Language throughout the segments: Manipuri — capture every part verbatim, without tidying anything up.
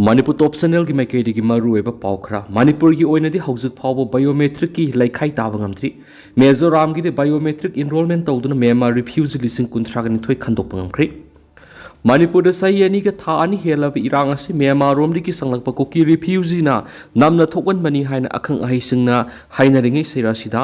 ꯃꯅꯤꯄꯨꯔ ꯇꯣꯞ ꯆꯦꯅꯦꯜꯒꯤ ꯃꯥꯏꯀꯩꯗꯒꯤ ꯃꯔꯨꯑꯣꯏꯕ ꯄꯥꯎ ꯈꯔ꯫ ꯃꯅꯤꯄꯨꯔꯒꯤ ꯑꯣꯏꯅꯗꯤ ꯍꯧꯖꯤꯛ ꯐꯥꯎꯕ biometric ꯀꯤ ꯂꯩꯈꯥꯏ ꯇꯥꯕ ꯉꯝꯗ꯭ꯔꯤ꯫ ꯃꯤꯖꯣꯔꯥꯝꯒꯤꯗꯤ biometric enrollment ꯇꯧꯗꯨꯅ ꯃ꯭ꯌꯥꯟꯃꯥꯔ refugee ꯂꯤꯁꯤꯡ ꯀꯨꯟꯊ꯭ꯔꯥꯒ ꯅꯤꯊꯣꯏ ꯈꯟꯗꯣꯛꯄ ꯉꯝꯈ꯭ꯔꯦ꯫ ꯃꯅꯤꯄꯨꯔꯗ ꯆꯍꯤ ꯑꯅꯤꯒ ꯊꯥ ꯑꯅꯤ ꯍꯦꯜꯂꯕ ꯏꯔꯥꯡ ꯑꯁꯤ ꯃ꯭ꯌꯥꯟꯃꯥꯔ ꯔꯣꯝꯗꯒꯤ ꯆꯪꯂꯛꯄ ꯀꯨꯀꯤ refugee ꯅ ꯅꯝꯅ ꯊꯣꯛꯍꯟꯕꯅꯤ ꯍꯥꯏꯅ ꯑꯈꯪ ꯑꯍꯩꯁꯤꯡꯅ ꯍꯥꯏꯅꯔꯤꯉꯩ ꯆꯩꯔꯥꯛꯁꯤꯗ,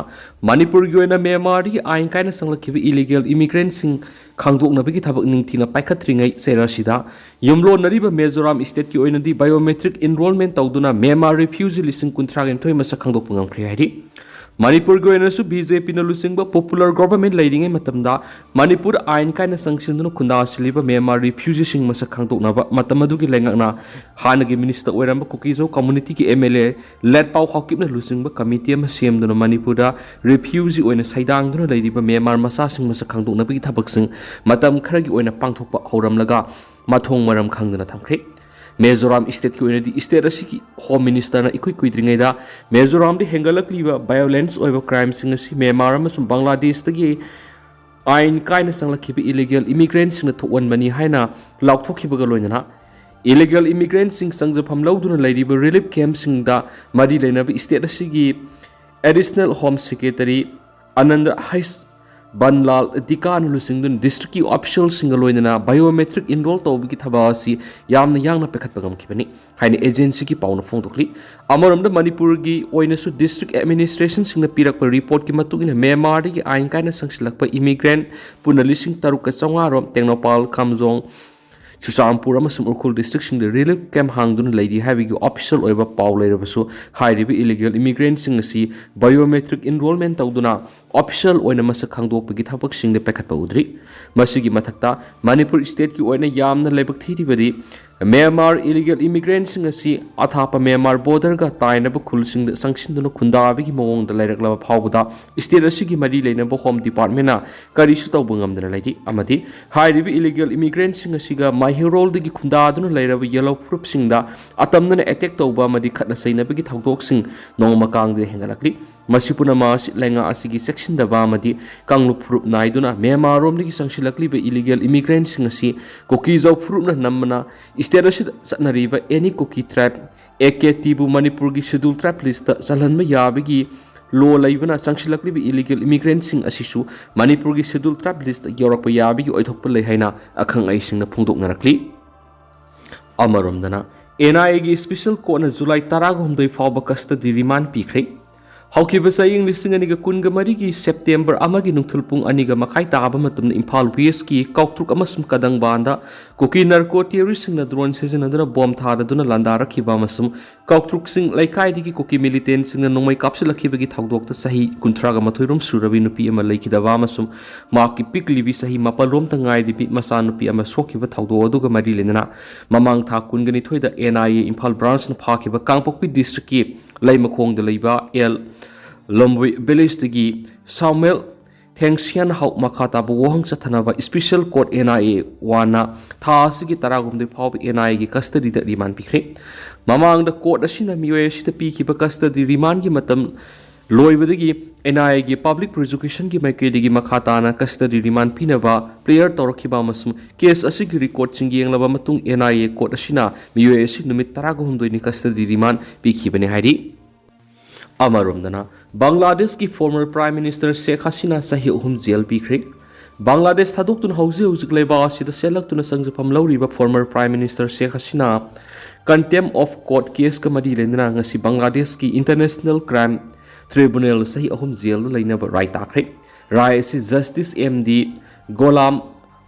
ꯃꯅꯤꯄꯨꯔꯒꯤ ꯑꯣꯏꯅ ꯃ꯭ꯌꯥꯟꯃꯥꯔꯗꯒꯤ ꯑꯥꯏꯟ ꯀꯥꯏꯅ ꯆꯪꯂꯛꯈꯤꯕ illegal immigrant ꯁꯤꯡ ꯈꯪꯗꯣꯛꯅꯕꯒꯤ ꯊꯕꯛ ꯅꯤꯡꯊꯤꯅ ꯄꯥꯏꯈꯠꯇ꯭ꯔꯤꯉꯩ ꯆꯩꯔꯥꯛꯁꯤꯗ, ꯌꯨꯝꯂꯣꯟꯅꯔꯤꯕ ꯃꯤꯖꯣꯔꯥꯝ state ꯀꯤ ꯑꯣꯏꯅꯗꯤ biometric enrollment ꯇꯧꯗꯨꯅ ꯃ꯭ꯌꯥꯟꯃꯥꯔ refugee ꯂꯤꯁꯤꯡ ꯀꯨꯟꯊ꯭ꯔꯥꯒ ꯅꯤꯊꯣꯏ ꯃꯁꯛ ꯈꯪꯗꯣꯛꯄ ꯉꯝꯈ꯭ꯔꯦ ꯍꯥꯏꯔꯤ꯫ ꯃꯅꯤꯄꯨꯔꯒꯤ ꯑꯣꯏꯅꯁꯨ BJP ꯅ ꯂꯨꯆꯤꯡꯕ popular government ꯂꯩꯔꯤꯉꯩ ꯃꯇꯝꯗ ꯃꯅꯤꯄꯨꯔꯗ ꯑꯥꯏꯟ ꯀꯥꯏꯅ ꯆꯪꯁꯤꯟꯗꯨꯅ ꯈꯨꯟꯗꯥꯁꯤꯜꯂꯤꯕ ꯃ꯭ꯌꯥꯟꯃꯥꯔ refugee ꯁꯤꯡ ꯃꯁꯛ ꯈꯪꯗꯣꯛꯅꯕ ꯃꯇꯝ ꯑꯗꯨꯒꯤ ꯂꯩꯉꯥꯛꯅ ꯍꯥꯟꯅꯒꯤ minister ꯑꯣꯏꯔꯝꯕ ꯀꯨꯀꯤꯖꯧ community ꯒꯤ MLA ꯂꯦꯠꯄꯥꯎ ꯍꯥꯎꯀꯤꯞꯅ ꯂꯨꯆꯤꯡꯕ committee ꯑꯃ ꯁꯦꯝꯗꯨꯅ ꯃꯅꯤꯄꯨꯔꯗ refugee ꯑꯣꯏꯅ ꯁꯩꯗꯥꯡꯗꯨꯅ ꯂꯩꯔꯤꯕ ꯃ꯭ꯌꯥꯟꯃꯥꯔ ꯃꯆꯥꯁꯤꯡ ꯃꯁꯛ ꯈꯪꯗꯣꯛꯅꯕꯒꯤ ꯊꯕꯛꯁꯤꯡ ꯃꯇꯝ ꯈꯔꯒꯤ ꯑꯣꯏꯅ ꯄꯥꯡꯊꯣꯛꯄ ꯍꯧꯔꯝꯂꯒ ꯃꯊꯣꯡ ꯃꯔꯝ ꯈꯪꯗꯅ ꯊꯝꯈ꯭ꯔꯦ꯫ ꯃꯤꯖꯣꯔꯥꯝ state ꯀꯤ ꯑꯣꯏꯅꯗꯤ state ꯑꯁꯤꯒꯤ home minister ꯅ ꯏꯀꯨꯏ ꯀꯨꯏꯗ꯭ꯔꯤꯉꯩꯗ ꯃꯤꯖꯣꯔꯥꯝꯗ ꯍꯦꯟꯒꯠꯂꯛꯂꯤꯕ violence ꯑꯣꯏꯕ crime ꯁꯤꯡ ꯑꯁꯤ ꯃ꯭ꯌꯥꯟꯃꯥꯔ ꯑꯃꯁꯨꯡ ꯕꯪꯒ꯭ꯂꯥꯗꯦꯁꯇꯒꯤ ꯑꯥꯏꯟ ꯀꯥꯏꯅ ꯆꯪꯂꯛꯈꯤꯕ illegal immigrant ꯁꯤꯡꯅ ꯊꯣꯛꯍꯟꯕꯅꯤ ꯍꯥꯏꯅ ꯂꯥꯎꯊꯣꯛꯈꯤꯕꯒ ꯂꯣꯏꯅꯅ, illegal immigrant ꯁꯤꯡ ꯆꯪꯖꯐꯝ ꯂꯧꯗꯨꯅ ꯂꯩꯔꯤꯕ relief camp ꯁꯤꯡꯗ ꯃꯔꯤ ꯂꯩꯅꯕ state ꯑꯁꯤꯒꯤ additional home secretary ꯑꯅꯟꯗ ꯍꯩꯁ ꯕꯟꯂꯥꯜ ꯗꯤꯀꯥꯅ ꯂꯨꯆꯤꯡꯗꯨꯅ district ꯀꯤ official ꯁꯤꯡꯒ ꯂꯣꯏꯅꯅ biometric enroll ꯇꯧꯕꯒꯤ ꯊꯕꯛ ꯑꯁꯤ ꯌꯥꯝꯅ ꯌꯥꯡꯅ ꯄꯥꯏꯈꯠꯄ ꯉꯝꯈꯤꯕꯅꯤ ꯍꯥꯏꯅ agency ꯒꯤ ꯄꯥꯎꯅ ꯐꯣꯡꯗꯣꯛꯂꯤ꯫ ꯑꯃꯔꯣꯝꯗ ꯃꯅꯤꯄꯨꯔꯒꯤ ꯑꯣꯏꯅꯁꯨ district administration ꯁꯤꯡꯅ ꯄꯤꯔꯛꯄ report ꯀꯤ ꯃꯇꯨꯡ ꯏꯟꯅ ꯃ꯭ꯌꯥꯟꯃꯥꯔꯗꯒꯤ ꯑꯥꯏꯟ ꯀꯥꯏꯅ ꯆꯪꯁꯤꯜꯂꯛꯄ immigrant ꯄꯨꯟꯅ ꯂꯤꯁꯤꯡ ꯇꯔꯨꯛꯀ ꯆꯥꯝꯃꯉꯥ ꯔꯣꯝ ꯇꯦꯡꯅꯧꯄꯥꯜ, ꯀꯥꯝꯖꯣꯡ, ꯆꯨꯔꯆꯥꯟꯄꯨꯔ ꯑꯃꯁꯨꯡ ꯎꯈ꯭ꯔꯨꯜ district ꯁꯤꯡꯗ relief camp ꯍꯥꯡꯗꯨꯅ ꯂꯩꯔꯤ ꯍꯥꯏꯕꯒꯤ official ꯑꯣꯏꯕ ꯄꯥꯎ ꯂꯩꯔꯕꯁꯨ, ꯍꯥꯏꯔꯤꯕ illegal immigrant ꯁꯤꯡ ꯑꯁꯤ biometric enrollment ꯇꯧꯗꯨꯅ official ꯑꯣꯏꯅ ꯃꯁꯛ ꯈꯪꯗꯣꯛꯄꯒꯤ ꯊꯕꯛꯁꯤꯡꯗ ꯄꯥꯏꯈꯠꯄ ꯎꯗ꯭ꯔꯤ꯫ ꯃꯁꯤꯒꯤ ꯃꯊꯛꯇ, ꯃꯅꯤꯄꯨꯔ state ꯀꯤ ꯑꯣꯏꯅ ꯌꯥꯝꯅ ꯂꯥꯏꯕꯛ ꯊꯤꯔꯤꯕꯗꯤ, ꯃ꯭ꯌꯥꯟꯃꯥꯔ illegal immigrant ꯁꯤꯡ ꯑꯁꯤ ꯑꯊꯥꯞꯄ ꯃ꯭ꯌꯥꯟꯃꯥꯔ border ꯒ ꯇꯥꯏꯅꯕ ꯈꯨꯜꯁꯤꯡꯗ ꯆꯪꯁꯤꯟꯗꯨꯅ ꯈꯨꯟꯗꯥꯕꯒꯤ ꯃꯑꯣꯡꯗ ꯂꯩꯔꯛꯂꯕ ꯐꯥꯎꯕꯗ, state ꯑꯁꯤꯒꯤ ꯃꯔꯤ ꯂꯩꯅꯕ Home Department ꯅ ꯀꯔꯤꯁꯨ ꯇꯧꯕ ꯉꯝꯗꯅ ꯂꯩꯔꯤ꯫ ꯑꯃꯗꯤ ꯍꯥꯏꯔꯤꯕ illegal immigrant ꯁꯤꯡ ꯑꯁꯤꯒ ꯃꯩꯍꯧꯔꯣꯜꯗꯒꯤ ꯈꯨꯟꯗꯥꯗꯨꯅ ꯂꯩꯔꯕ ꯌꯦꯜꯍꯧ ꯐꯨꯔꯨꯞꯁꯤꯡꯗ ꯑꯇꯝꯅꯅ attack ꯇꯧꯕ ꯑꯃꯗꯤ ꯈꯠꯅ ꯆꯩꯅꯕꯒꯤ ꯊꯧꯗꯣꯛꯁꯤꯡ ꯅꯣꯡꯃ ꯀꯥꯡꯗ ꯍꯦꯟꯒꯠꯂꯛꯂꯤ꯫ ꯃꯁꯤ ꯄꯨꯝꯅꯃꯛ ꯑꯁꯤ ꯂꯩꯉꯥꯛ ꯑꯁꯤꯒꯤ ꯆꯦꯛꯁꯤꯟꯗꯕ ꯑꯃꯗꯤ ꯀꯥꯡꯂꯨꯞ ꯐꯨꯔꯨꯞ ꯅꯥꯏꯗꯨꯅ ꯃ꯭ꯌꯥꯟꯃꯥꯔꯔꯣꯝꯗꯒꯤ ꯆꯪꯁꯤꯜꯂꯛꯂꯤꯕ illegal immigrantꯁꯤꯡ ꯑꯁꯤ ꯀꯨꯀꯤꯖꯥꯎ ꯐꯨꯔꯨꯞꯅ ꯅꯝꯕꯅ state ꯑꯁꯤꯗ ꯆꯠꯅꯔꯤꯕ any Kuki tribe, A K Tꯕꯨ ꯃꯅꯤꯄꯨꯔꯒꯤ Scheduled Tribe listꯇ ꯆꯜꯍꯟꯕ ꯌꯥꯕꯒꯤ law ꯂꯩꯕꯅ ꯆꯪꯁꯤꯜꯂꯛꯂꯤꯕ illegal immigrantꯁꯤꯡ ꯑꯁꯤꯁꯨ ꯃꯅꯤꯄꯨꯔꯒꯤ Scheduled Tribe listꯇ ꯌꯥꯎꯔꯛꯄ ꯌꯥꯕꯒꯤ ꯑꯣꯏꯊꯣꯛꯄ ꯂꯩ ꯍꯥꯏꯅ ꯑꯈꯪ ꯑꯍꯩꯁꯤꯡꯅ ꯐꯣꯡꯗꯣꯛꯅꯔꯛꯂꯤ꯫ ꯑꯃꯔꯣꯝꯗꯅ, N I Aꯒꯤ special courtꯅ July ꯇꯔꯥꯒ ꯍꯨꯝꯗꯣꯏ ꯐꯥꯎꯕ custody remand ꯄꯤꯈ꯭ꯔꯦ꯫ ꯍꯧꯈꯤꯕ ꯆꯍꯤ ꯂꯤꯁꯤꯡ ꯑꯅꯤꯒ ꯀꯨꯟꯒ ꯃꯔꯤꯒꯤ September ꯑꯃꯒꯤ ꯅꯨꯡꯊꯤꯜ ꯄꯨꯡ ꯑꯅꯤꯒ ꯃꯈꯥꯏ ꯇꯥꯕ ꯃꯇꯝꯗ ꯏꯝꯐꯥꯜ Westꯀꯤ ꯀꯥꯎꯇ꯭ꯔꯨꯛ ꯑꯃꯁꯨꯡ ꯀꯗꯪꯕꯥꯟꯗ ꯀꯨꯀꯤ narco terroristꯁꯤꯡꯅ drone ꯁꯤꯖꯤꯟꯅꯗꯨꯅ bomb ꯊꯥꯗꯗꯨꯅ ꯂꯥꯟꯗꯥꯔꯛꯈꯤꯕ ꯑꯃꯁꯨꯡ ꯀꯥꯎꯇ꯭ꯔꯨꯛꯁꯤꯡ ꯂꯩꯀꯥꯏꯗꯒꯤ ꯀꯨꯀꯤ militantꯁꯤꯡꯅ ꯅꯣꯡꯃꯩ ꯀꯥꯞꯁꯤꯜꯂꯛꯈꯤꯕꯒꯤ ꯊꯧꯗꯣꯛꯇ ꯆꯍꯤ ꯀꯨꯟꯊ꯭ꯔꯥꯒ ꯃꯥꯊꯣꯏꯔꯣꯝ ꯁꯨꯔꯕꯤ ꯅꯨꯄꯤ ꯑꯃ ꯂꯩꯈꯤꯗꯕ ꯑꯃꯁꯨꯡ ꯃꯍꯥꯛꯀꯤ ꯄꯤꯛꯂꯤꯕꯤ ꯆꯍꯤ ꯃꯥꯄꯜꯔꯣꯝꯇ ꯉꯥꯏꯔꯤꯕꯤ ꯃꯆꯥꯅꯨꯄꯤ ꯑꯃ ꯁꯣꯛꯈꯤꯕ ꯊꯧꯗꯣꯛ ꯑꯗꯨꯒ ꯃꯔꯤ ꯂꯩꯅꯅ ꯃꯃꯥꯡ ꯊꯥ ꯀꯨꯟꯒ ꯅꯤꯊꯣꯏꯗ N I A ꯏꯝꯐꯥꯜ branchꯅ ꯐꯥꯈꯤꯕ ꯀꯥꯡꯄꯣꯛꯄꯤ districtꯀꯤ ꯂꯩꯃꯈꯣꯡꯗ ꯂꯩꯕ ꯑꯦꯜ ꯂꯣꯝꯕꯨꯏ villageꯇꯒꯤ ꯁꯥꯃꯨꯑꯦꯜ ꯊꯦꯡꯁꯤꯌꯥꯟ ꯍꯥꯎ ꯃꯈꯥ ꯇꯥꯕ ꯋꯥꯍꯪ ꯆꯠꯊꯅꯕ special court N I A oneꯅ ꯊꯥ ꯑꯁꯤꯒꯤ ꯇꯔꯥꯍꯨꯝꯗꯣꯏ ꯐꯥꯎꯕ N I Aꯒꯤ custodyꯗ remand ꯄꯤꯈ꯭ꯔꯦ꯫ ꯃꯃꯥꯡꯗ court ꯑꯁꯤꯅ ꯃꯤꯑꯣꯏ ꯑꯁꯤꯗ ꯄꯤꯈꯤꯕ custody remandꯒꯤ ꯃꯇꯝ ꯂꯣꯏꯕꯗꯒꯤ N I Aꯒꯤ public prosecutionꯒꯤ ꯃꯥꯏꯀꯩꯗꯒꯤ ꯃꯈꯥ ꯇꯥꯅ custody remand ꯄꯤꯅꯕ prayer ꯇꯧꯔꯛꯈꯤꯕ ꯑꯃꯁꯨꯡ case ꯑꯁꯤꯒꯤ recordꯁꯤꯡ ꯌꯦꯡꯂꯕ ꯃꯇꯨꯡ N I A court ꯑꯁꯤꯅ ꯃꯤꯑꯣꯏ ꯑꯁꯤ ꯅꯨꯃꯤꯠ ꯇꯔꯥꯒ ꯍꯨꯝꯗꯣꯏꯅꯤ custody remand ꯄꯤꯈꯤꯕꯅꯤ ꯍꯥꯏꯔꯤ꯫ ꯑꯃꯔꯣꯝꯗꯅ, ꯕꯪꯒ꯭ꯂꯥꯗꯦꯁꯀꯤ former Prime Minister ꯁꯦꯈ ꯍꯁꯤꯅꯥ ꯆꯍꯤ ꯑꯍꯨꯝ jail ꯄꯤꯈ꯭ꯔꯦ꯫ ꯕꯪꯒ꯭ꯂꯥꯗꯦꯁ ꯊꯥꯗꯣꯛꯇꯨꯅ ꯍꯧꯖꯤꯛ ꯍꯧꯖꯤꯛ ꯂꯩꯕꯥꯛ ꯑꯁꯤꯗ ꯆꯦꯜꯂꯛꯇꯨꯅ ꯆꯪꯖꯐꯝ ꯂꯧꯔꯤꯕ former Prime Minister Sheikh Hasina contempt of court caseꯀ ꯃꯔꯤ ꯂꯩꯅꯅ ꯉꯁꯤ ꯕꯪꯒ꯭ꯂꯥꯗꯦꯁꯀꯤ International Crime Tribunal ꯆꯍꯤ ꯑꯍꯨꯝ jailꯗ ꯂꯩꯅꯕ ꯔꯥꯏ ꯇꯥꯈ꯭ꯔꯦ꯫ ꯔꯥꯏ ꯑꯁꯤ Justice M D ꯒꯣꯂꯥꯝ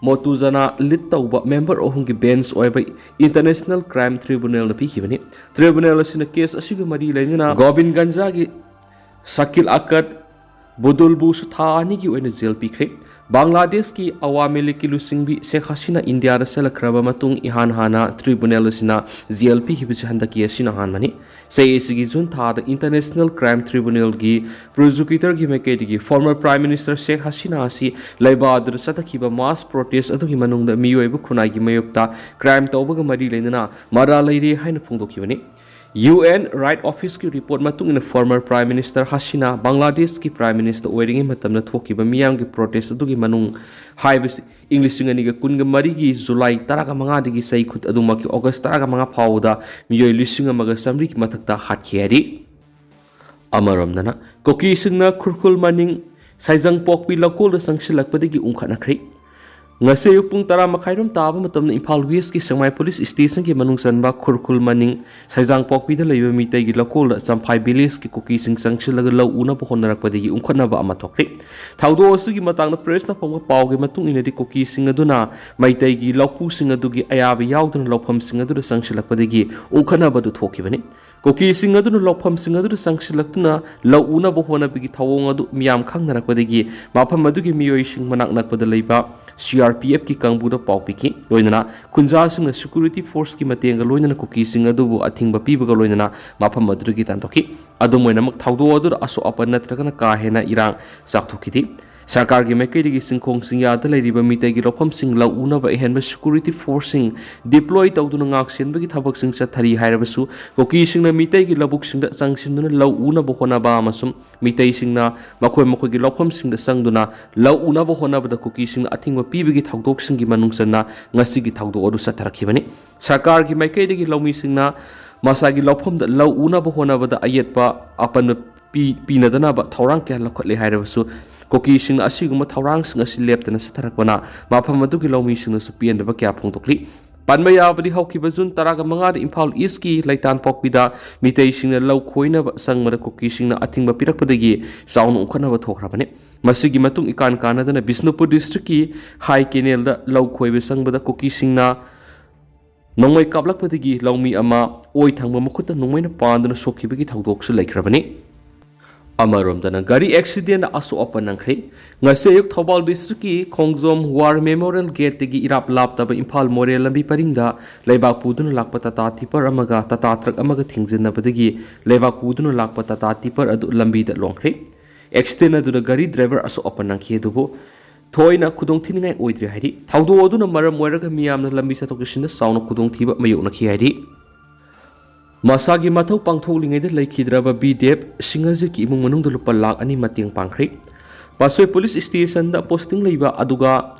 ꯃꯣꯇꯨꯖꯅꯥ lead ꯇꯧꯕ member ꯑꯍꯨꯝꯒꯤ bench ꯑꯣꯏꯕ International Crime Tribunalꯅ ꯄꯤꯈꯤꯕꯅꯤ꯫ Tribunal ꯑꯁꯤꯅ case ꯑꯁꯤꯒ ꯃꯔꯤ ꯂꯩꯅꯅ ꯒꯣꯕꯤꯟꯒꯟꯖꯒꯤ ꯁꯀꯤꯜ ꯑꯀꯠ ꯕꯨꯗꯨꯜꯕꯨꯁꯨ ꯊꯥ ꯑꯅꯤꯒꯤ ꯑꯣꯏꯅ jail ꯄꯤꯈ꯭ꯔꯦ꯫ ꯕꯪꯒ꯭ꯂꯥꯗꯦꯁꯀꯤ ꯑꯋꯥꯃꯤ ꯂꯤꯛꯀꯤ ꯂꯨꯆꯤꯡꯕꯤ ꯁꯦꯈ ꯍꯁꯤꯅꯥ ꯏꯟꯗꯤꯌꯥꯗ ꯆꯠꯂꯛꯈ꯭ꯔꯕ ꯃꯇꯨꯡ ꯏꯍꯥꯟ ꯍꯥꯟꯅ tribunal ꯑꯁꯤꯅ jail ꯄꯤꯈꯤꯕꯁꯤ ꯍꯟꯗꯛꯀꯤ ꯑꯁꯤꯅ ꯑꯍꯥꯟꯕꯅꯤ꯫ ꯆꯍꯤ ꯑꯁꯤꯒꯤ ꯖꯨꯟ ꯊꯥꯗ International Crime Tribunalꯒꯤ prosecutorꯒꯤ ꯃꯥꯏꯀꯩꯗꯒꯤ former Prime Minister ꯁꯦꯈ ꯍꯁꯤꯅꯥ ꯑꯁꯤ ꯂꯩꯕꯥꯛ ꯑꯗꯨꯗ ꯆꯠꯊꯈꯤꯕ mass protest ꯑꯗꯨꯒꯤ ꯃꯅꯨꯡꯗ ꯃꯤꯑꯣꯏꯕ ꯈꯨꯟꯅꯥꯏꯒꯤ ꯃꯥꯌꯣꯛꯇ crime ꯇꯧꯕꯒ ꯃꯔꯤ ꯂꯩꯅꯅ ꯃꯔꯥꯜ ꯂꯩꯔꯦ ꯍꯥꯏꯅ ꯐꯣꯡꯗꯣꯛꯈꯤꯕꯅꯤ꯫ UN Right Office ꯀꯤ report ꯃꯇꯨꯡ ꯏꯟꯅ former Prime Minister ꯍꯁꯤꯅꯥ ꯕꯪꯒ꯭ꯂꯥꯗꯦꯁꯀꯤ Prime Minister ꯑꯣꯏꯔꯤꯉꯩ ꯃꯇꯝꯗ ꯊꯣꯛꯈꯤꯕ ꯃꯤꯌꯥꯝꯒꯤ protest ꯑꯗꯨꯒꯤ ꯃꯅꯨꯡ ꯍꯥꯏꯕꯁꯤ ꯏꯪ ꯂꯤꯁꯤꯡ ꯑꯅꯤꯒ ꯀꯨꯟꯒ ꯃꯔꯤꯒꯤ ꯖꯨꯂꯥꯏ ꯇꯔꯥꯃꯉꯥꯗꯒꯤ ꯆꯍꯤ ꯈꯨꯠ ꯑꯗꯨꯃꯛꯀꯤ ꯑꯣꯒꯁ ꯇꯔꯥꯃꯉꯥ ꯐꯥꯎꯕꯗ ꯃꯤꯑꯣꯏ ꯂꯤꯁꯤꯡ ꯑꯃꯒ ꯆꯥꯃꯔꯤꯒꯤ ꯃꯊꯛꯇ ꯍꯥꯠꯈꯤ ꯍꯥꯏꯔꯤ꯫ ꯑꯃꯔꯣꯝꯗꯅ, ꯀꯨꯀꯤꯁꯤꯡꯅ ꯈꯨꯔꯈꯨꯜ ꯃꯅꯤꯡ ꯁꯥꯏꯖꯪꯄꯣꯛꯄꯤ ꯂꯧꯀꯣꯜꯗ ꯆꯪꯁꯤꯜꯂꯛꯄꯗꯒꯤ ꯎꯪꯈꯠꯅꯈ꯭ꯔꯦ꯫ ꯉꯁꯤ ꯑꯌꯨꯛ ꯄꯨꯡ ꯇꯔꯥ ꯃꯈꯥꯏꯔꯣꯝ ꯇꯥꯕ ꯃꯇꯝꯗ ꯏꯝꯐꯥꯜ ꯋꯦꯁꯀꯤ ꯁꯦꯛꯃꯥꯏ ꯄꯨꯂꯤꯁ ꯁ꯭ꯇꯦꯁꯟꯒꯤ ꯃꯅꯨꯡ ꯆꯟꯕ ꯈꯨꯔꯈꯨꯜ ꯃꯅꯤꯡ ꯁꯥꯏꯖꯥꯡꯄꯣꯛꯄꯤꯗ ꯂꯩꯕ ꯃꯤꯇꯩꯒꯤ ꯂꯧꯀꯣꯜꯗ ꯆꯝꯐꯥꯏ ꯚꯤꯂꯦꯖꯀꯤ ꯀꯨꯀꯤꯁꯤꯡ ꯆꯪꯁꯤꯜꯂꯒ ꯂꯧ ꯎꯅꯕ ꯍꯣꯠꯅꯔꯛꯄꯗꯒꯤ ꯎꯪꯈꯠꯅꯕ ꯑꯃ ꯊꯣꯛꯈ꯭ꯔꯦ꯫ ꯊꯧꯗꯣꯛ ꯑꯁꯤꯒꯤ ꯃꯇꯥꯡꯗ ꯄ꯭ꯔꯦꯁꯅ ꯐꯪꯕ ꯄꯥꯎꯒꯤ ꯃꯇꯨꯡ ꯏꯟꯅꯗꯤ, ꯀꯨꯀꯤꯁꯤꯡ ꯑꯗꯨꯅ ꯃꯩꯇꯩꯒꯤ ꯂꯧꯄꯨꯁꯤꯡ ꯑꯗꯨꯒꯤ ꯑꯌꯥꯕ ꯌꯥꯎꯗꯅ ꯂꯧꯐꯝꯁꯤꯡ ꯑꯗꯨꯗ ꯆꯪꯁꯤꯜꯂꯛꯄꯗꯒꯤ ꯎꯪꯈꯠꯅꯕ ꯑꯗꯨ ꯊꯣꯛꯈꯤꯕꯅꯤ꯫ ꯀꯨꯀꯤꯁꯤꯡ ꯑꯗꯨꯅ ꯂꯧꯐꯝꯁꯤꯡ ꯑꯗꯨꯗ ꯆꯪꯁꯤꯜꯂꯛꯇꯨꯅ ꯂꯧ ꯎꯅꯕ ꯍꯣꯠꯅꯕꯒꯤ ꯊꯧꯑꯣꯡ ꯑꯗꯨ ꯃꯤꯌꯥꯝ ꯈꯪꯅꯔꯛꯄꯗꯒꯤ ꯃꯐꯝ ꯑꯗꯨꯒꯤ ꯃꯤꯑꯣꯏꯁꯤꯡ ꯃꯅꯥꯛ ꯅꯛꯄꯗ ꯂꯩꯕ CRPF ꯀꯤ ꯀꯥꯡꯕꯨꯗ ꯄꯥꯎ ꯄꯤꯈꯤ꯫ ꯂꯣꯏꯅꯅ ꯈꯨꯟꯖꯥꯁꯤꯡꯅ security force ꯀꯤ ꯃꯇꯦꯡꯒ ꯂꯣꯏꯅꯅ ꯀꯨꯀꯤꯁꯤꯡ ꯑꯗꯨꯕꯨ ꯑꯊꯤꯡꯕ ꯄꯤꯕꯒ ꯂꯣꯏꯅꯅ ꯃꯐꯝ ꯑꯗꯨꯗꯒꯤ ꯇꯥꯟꯊꯣꯛꯈꯤ꯫ ꯑꯗꯨꯝ ꯑꯣꯏꯅꯃꯛ, ꯊꯧꯗꯣꯛ ꯑꯗꯨꯗ ꯑꯁꯣꯛ ꯑꯄꯟ ꯅꯠꯇ꯭ꯔꯒꯅ ꯀꯥ ꯍꯦꯟꯅ ꯏꯔꯥꯡ ꯆꯥꯎꯊꯣꯛꯈꯤꯗꯦ꯫ ꯁꯔꯀꯥꯔꯒꯤ ꯃꯥꯏꯀꯩꯗꯒꯤ ꯆꯤꯡꯈꯣꯡ ꯆꯤꯡꯌꯥꯗ ꯂꯩꯔꯤꯕ ꯃꯤꯇꯩꯒꯤ ꯂꯧꯐꯝꯁꯤꯡ ꯂꯧ ꯎꯅꯕ ꯑꯍꯦꯟꯕ security force ꯁꯤꯡ deploy ꯇꯧꯗꯨꯅ ꯉꯥꯛꯁꯦꯟꯕꯒꯤ ꯊꯕꯛꯁꯤꯡ ꯆꯠꯊꯔꯤ ꯍꯥꯏꯔꯕꯁꯨ, ꯀꯨꯀꯤꯁꯤꯡꯅ ꯃꯤꯇꯩꯒꯤ ꯂꯧꯕꯨꯛꯁꯤꯡꯗ ꯆꯪꯁꯤꯟꯗꯨꯅ ꯂꯧ ꯎꯅꯕ ꯍꯣꯠꯅꯕ ꯑꯃꯁꯨꯡ ꯃꯤꯇꯩꯁꯤꯡꯅ ꯃꯈꯣꯏ ꯃꯈꯣꯏꯒꯤ ꯂꯧꯐꯝꯁꯤꯡꯗ ꯆꯪꯗꯨꯅ ꯂꯧ ꯎꯅꯕ ꯍꯣꯠꯅꯕꯗ ꯀꯨꯀꯤꯁꯤꯡꯅ ꯑꯊꯤꯡꯕ ꯄꯤꯕꯒꯤ ꯊꯧꯗꯣꯛꯁꯤꯡꯒꯤ ꯃꯅꯨꯡ ꯆꯟꯅ ꯉꯁꯤꯒꯤ ꯊꯧꯗꯣꯛ ꯑꯗꯨ ꯆꯠꯊꯔꯛꯈꯤꯕꯅꯤ꯫ ꯁꯔꯀꯥꯔꯒꯤ ꯃꯥꯏꯀꯩꯗꯒꯤ ꯂꯧꯃꯤꯁꯤꯡꯅ ꯃꯁꯥꯒꯤ ꯂꯧꯐꯝꯗ ꯂꯧ ꯎꯅꯕ ꯍꯣꯠꯅꯕꯗ ꯑꯌꯦꯠꯄ ꯑꯄꯟꯕ ꯄꯤ-, ꯄꯤꯅꯗꯅꯕ ꯊꯧꯔꯥꯡ ꯀꯌꯥ ꯂꯧꯈꯠꯂꯦ ꯍꯥꯏꯔꯕꯁꯨ, ꯀꯨꯀꯤꯁꯤꯡꯅ ꯑꯁꯤꯒꯨꯝꯕ ꯊꯧꯔꯥꯡꯁꯤꯡ ꯑꯁꯤ ꯂꯦꯞꯇꯅ ꯆꯠꯊꯔꯛꯄꯅ ꯃꯐꯝ ꯑꯗꯨꯒꯤ ꯂꯧꯃꯤꯁꯤꯡꯅꯁꯨ ꯄꯦꯟꯗꯕ ꯀꯌꯥ ꯐꯣꯡꯗꯣꯛꯂꯤ꯫ ꯄꯟꯕ ꯌꯥꯕꯗꯤ, ꯍꯧꯈꯤꯕ ꯖꯨꯟ ꯇꯔꯥꯃꯉꯥꯗ ꯏꯝꯐꯥꯜ ꯏꯁꯀꯤ ꯂꯩꯇꯥꯟꯄꯣꯛꯄꯤꯗ ꯃꯤꯇꯩꯁꯤꯡꯅ ꯂꯧ ꯈꯣꯏꯅꯕ ꯆꯪꯕꯗ ꯀꯨꯀꯤꯁꯤꯡꯅ ꯑꯊꯤꯡꯕ ꯄꯤꯔꯛꯄꯗꯒꯤ ꯆꯥꯎꯅ ꯎꯪꯈꯠꯅꯕ ꯊꯣꯛꯈ꯭ꯔꯕꯅꯤ꯫ ꯃꯁꯤꯒꯤ ꯃꯇꯨꯡ ꯏꯀꯥꯟ ꯀꯥꯟꯅꯗꯅ ꯕꯤꯁꯅꯨꯄꯨꯔ ꯗꯤꯁꯇ꯭ꯔꯤꯛꯀꯤ ꯍꯥꯏ ꯀꯦꯅꯦꯜꯗ ꯂꯧ ꯈꯣꯏꯕ ꯆꯪꯕꯗ ꯀꯨꯀꯤꯁꯤꯡꯅ ꯅꯣꯡꯃꯩ ꯀꯥꯞꯂꯛꯄꯗꯒꯤ ꯂꯧꯃꯤ ꯑꯃ ꯑꯣꯏ ꯊꯪꯕ ꯃꯈꯨꯠꯇ ꯅꯣꯡꯃꯩꯅ ꯄꯥꯟꯗꯨꯅ ꯁꯣꯛꯈꯤꯕꯒꯤ ꯊꯧꯗꯣꯛꯁꯨ ꯂꯩꯈ꯭ꯔꯕꯅꯤ꯫ ꯑꯃꯔꯣꯝꯗꯅ, ꯒꯥꯔꯤ ꯑꯦꯛꯁꯤꯗꯦꯟꯗ ꯑꯁꯣꯛ ꯑꯄꯟ ꯅꯪꯈ꯭ꯔꯦ꯫ ꯉꯁꯤ ꯑꯌꯨꯛ ꯊꯧꯕꯥꯜ ꯗꯤꯁꯇ꯭ꯔꯤꯛꯀꯤ ꯈꯣꯡꯖꯣꯝ ꯋꯥꯔ ꯃꯦꯃꯣꯔꯤꯌꯦꯜ ꯒꯦꯠꯇꯒꯤ ꯏꯔꯥꯞ ꯂꯥꯞꯇꯕ ꯏꯝꯐꯥꯜ ꯃꯣꯔꯦ ꯂꯝꯕꯤ ꯄꯔꯤꯡꯗ ꯂꯩꯕꯥꯛ ꯄꯨꯗꯨꯅ ꯂꯥꯛꯄ ꯇꯥꯇꯥ ꯇꯤꯄꯔ ꯑꯃꯒ ꯇꯥꯇꯥ ꯇ꯭ꯔꯛ ꯑꯃꯒ ꯊꯦꯡꯖꯤꯟꯅꯕꯗꯒꯤ ꯂꯩꯕꯥꯛ ꯄꯨꯗꯨꯅ ꯂꯥꯛꯄ ꯇꯥꯇꯥ ꯇꯤꯄꯔ ꯑꯗꯨ ꯂꯝꯕꯤꯗ ꯂꯣꯡꯈ꯭ꯔꯦ꯫ ꯑꯦꯛꯁꯤꯗꯦꯟ ꯑꯗꯨꯗ ꯒꯥꯔꯤ ꯗ꯭ꯔꯥꯏꯚꯔ ꯑꯁꯣꯛ ꯑꯄꯟ ꯅꯪꯈꯤ, ꯑꯗꯨꯕꯨ ꯊꯣꯏꯅ ꯈꯨꯗꯣꯡꯊꯤꯅꯤꯡꯉꯥꯏ ꯑꯣꯏꯗ꯭ꯔꯤ ꯍꯥꯏꯔꯤ꯫ ꯊꯧꯗꯣꯛ ꯑꯗꯨꯅ ꯃꯔꯝ ꯑꯣꯏꯔꯒ ꯃꯤꯌꯥꯝꯅ ꯂꯝꯕꯤ ꯆꯠꯊꯣꯛ ꯆꯠꯁꯤꯟꯗ ꯆꯥꯎꯅ ꯈꯨꯗꯣꯡꯊꯤꯕ ꯃꯥꯌꯣꯛꯅꯈꯤ ꯍꯥꯏꯔꯤ꯫ ꯃꯁꯥꯒꯤ ꯃꯊꯧ ꯄꯥꯡꯊꯣꯛꯂꯤꯉꯩꯗ ꯂꯩꯈꯤꯗ꯭ꯔꯕ ꯕꯤ ꯗꯦꯕ ꯁꯤꯡꯍꯖꯤꯠꯀꯤ ꯏꯃꯨꯡ ꯃꯅꯨꯡꯗ ꯂꯨꯄꯥ ꯂꯥꯈ ꯑꯅꯤ ꯃꯇꯦꯡ ꯄꯥꯡꯈ꯭ꯔꯦ꯫ ꯄꯥꯠꯁꯣꯏ ꯄꯨꯂꯤꯁ ꯁ꯭ꯇꯦꯁꯟꯗ ꯄꯣꯁꯇꯤꯡ ꯂꯩꯕ ꯑꯗꯨꯒ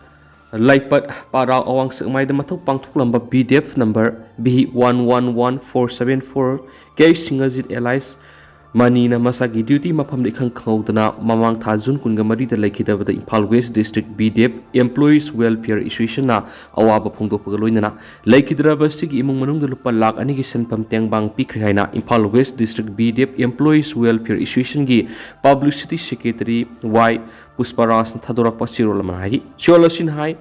ꯂꯥꯏꯄꯠ ꯄꯥꯔꯥ ꯑꯋꯥꯡ ꯁꯦꯛꯃꯥꯏꯗ ꯃꯊꯧ ꯄꯥꯡꯊꯣꯛꯂꯝꯕ B Dev number V one one one four seven four K Singhajit alias ꯃꯅꯤꯅ ꯃꯁꯥꯒꯤ ꯗ꯭ꯌꯨꯇꯤ ꯃꯐꯝꯗ ꯏꯈꯪ ꯈꯪꯍꯧꯗꯅ ꯃꯃꯥꯡ ꯊꯥ ꯖꯨꯟ ꯀꯨꯟꯒ ꯃꯔꯤꯗ ꯂꯩꯈꯤꯗꯕꯗ ꯏꯝꯐꯥꯜ ꯋꯦꯁ ꯗꯤꯁꯇ꯭ꯔꯤꯛ ꯕꯤ ꯗꯦꯕ ꯑꯦꯝꯄ꯭ꯂꯣꯌꯤꯁ ꯋꯦꯜꯐꯤꯌꯔ ꯑꯦꯁꯣꯁꯤꯌꯦꯁꯟꯅ ꯑꯋꯥꯕ ꯐꯣꯡꯗꯣꯛꯄꯒ ꯂꯣꯏꯅꯅ ꯂꯩꯈꯤꯗ꯭ꯔꯕ ꯑꯁꯤꯒꯤ ꯏꯃꯨꯡ ꯃꯅꯨꯡꯗ ꯂꯨꯄꯥ ꯂꯥꯈ ꯑꯅꯤꯒꯤ ꯁꯦꯟꯐꯝ ꯇꯦꯡꯕꯥꯡ ꯄꯤꯈ꯭ꯔꯦ ꯍꯥꯏꯅ ꯏꯝꯐꯥꯜ ꯋꯦꯁ ꯗꯤꯁꯇ꯭ꯔꯤꯛ ꯕꯤ ꯗꯦꯕ ꯑꯦꯝꯄ꯭ꯂꯣꯌꯤꯁ ꯋꯦꯜꯐꯤꯌꯔ ꯑꯦꯁꯣꯁꯤꯌꯦꯁꯟꯒꯤ ꯄꯕ꯭ꯂꯤꯁꯤꯇꯤ ꯁꯦꯀ꯭ꯔꯦꯇꯔꯤ ꯋꯥꯏ ꯄꯨꯁꯄꯔꯥꯖꯅ ꯊꯥꯗꯣꯔꯛꯄ ꯆꯦꯔꯣꯜ ꯑꯃꯅ ꯍꯥꯏꯔꯤ꯫ ꯆꯦꯔꯣꯜ ꯑꯁꯤꯅ ꯍꯥꯏ,